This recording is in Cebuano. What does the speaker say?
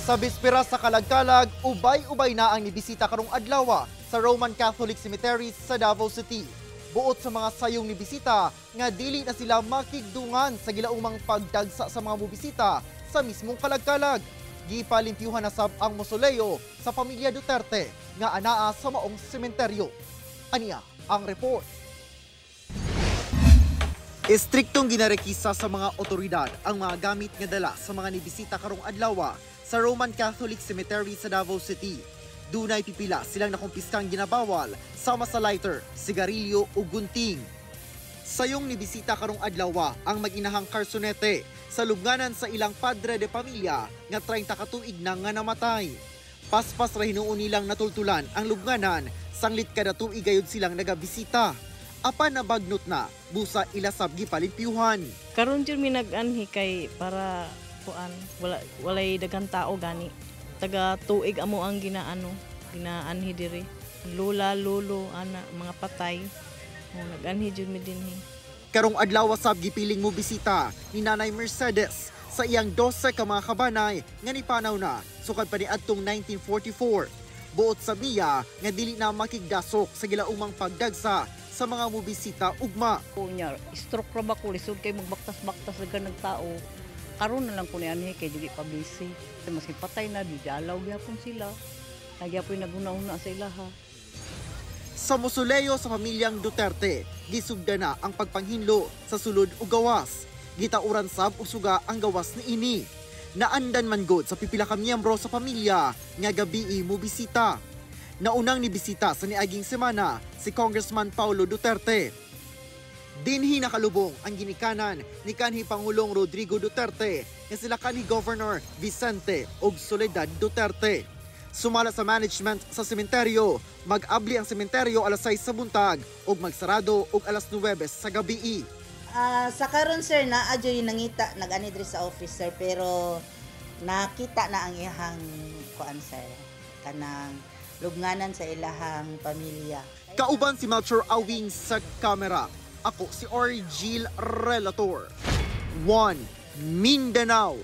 Sa bispera sa Kalagkalag, ubay-ubay na ang nibisita karong adlaw sa Roman Catholic Cemetery sa Davao City. Buot sa mga sayong nibisita nga dili na sila makigdungan sa gilaumang pagdagsa sa mga mubisita sa mismong Kalagkalag. Gipalimpyuhan na sab ang mosoleo sa pamilya Duterte nga anaa sa maong sementeryo. Aniya ang report. Estriktong ginarekisa sa mga otoridad ang mga gamit nga dala sa mga nibisita karong adlaw sa Roman Catholic Cemetery sa Davao City. Dunay pipila silang nakumpiskang ginabawal sama sa lighter, sigarilyo ug gunting. Sayong nibisita karong adlaw ang mag-inahang Carsonete sa lubnganan sa ilang padre de pamilya nga 30 ka tuig na nga namatay. Paspas ra hinuon nilang natultulan ang lubnganan, sanglit kada tuig gayud silang nagabisita. Apan nabagnot na, busa ila sab gipalimpyuhan. Karon jud mi nag-anhi kay para kuan, wala walay daghang tao gani. Taga tuig amo ang ginaano, ginaanhi diri. Lola, lolo, ana, mga patay. Oh, nag-anhi jud mi dinhi. Karong adlaw sab gipiling mo bisita ni Nanay Mercedes sa iyang 12 ka mga kabanay nga nipanaw na sukad pa niadtong 1944. Buot sa niya nga dili na makigdasok sa gilaumang pagdagsa sa mga mobisita ugma. Unya, stroke ra ba ko, lisod kay magbaktas-baktas dagan ng tao. Karon na lang ko ni anhi kay dili pa busy. Maski patay na, di dalaw gyapon sila. Nagyapoy naguna-una sa ilaha. Sa mosoleo sa pamilyang Duterte, gisugda na ang pagpanghinlo sa sulod ug gawas. Gitauran sab og suga ang gawas niini. Naandan man gud sa pipila ka miyembro sa pamilya nga gabii mo bisita. Naunang nibisita sa niaging semana si Congressman Paulo Duterte. Dinhi nakalubong ang ginikanan ni kanhi Pangulong Rodrigo Duterte nga sila kanhi Governor Vicente ug Soledad Duterte. Sumala sa management sa sementeryo, mag-abli ang sementeryo alas 6 sa buntag ug magsarado og alas 9 sa gabii. Sa karon, sir, naa jud nangita nag-ani diri sa office, sir, pero nakita na ang iyahang kuan, sir, kanang lubnganan sa ilahang pamilya. Kauban si Melchor Awing sa kamera. Ako si Orgil Relator. 1 Mindanao.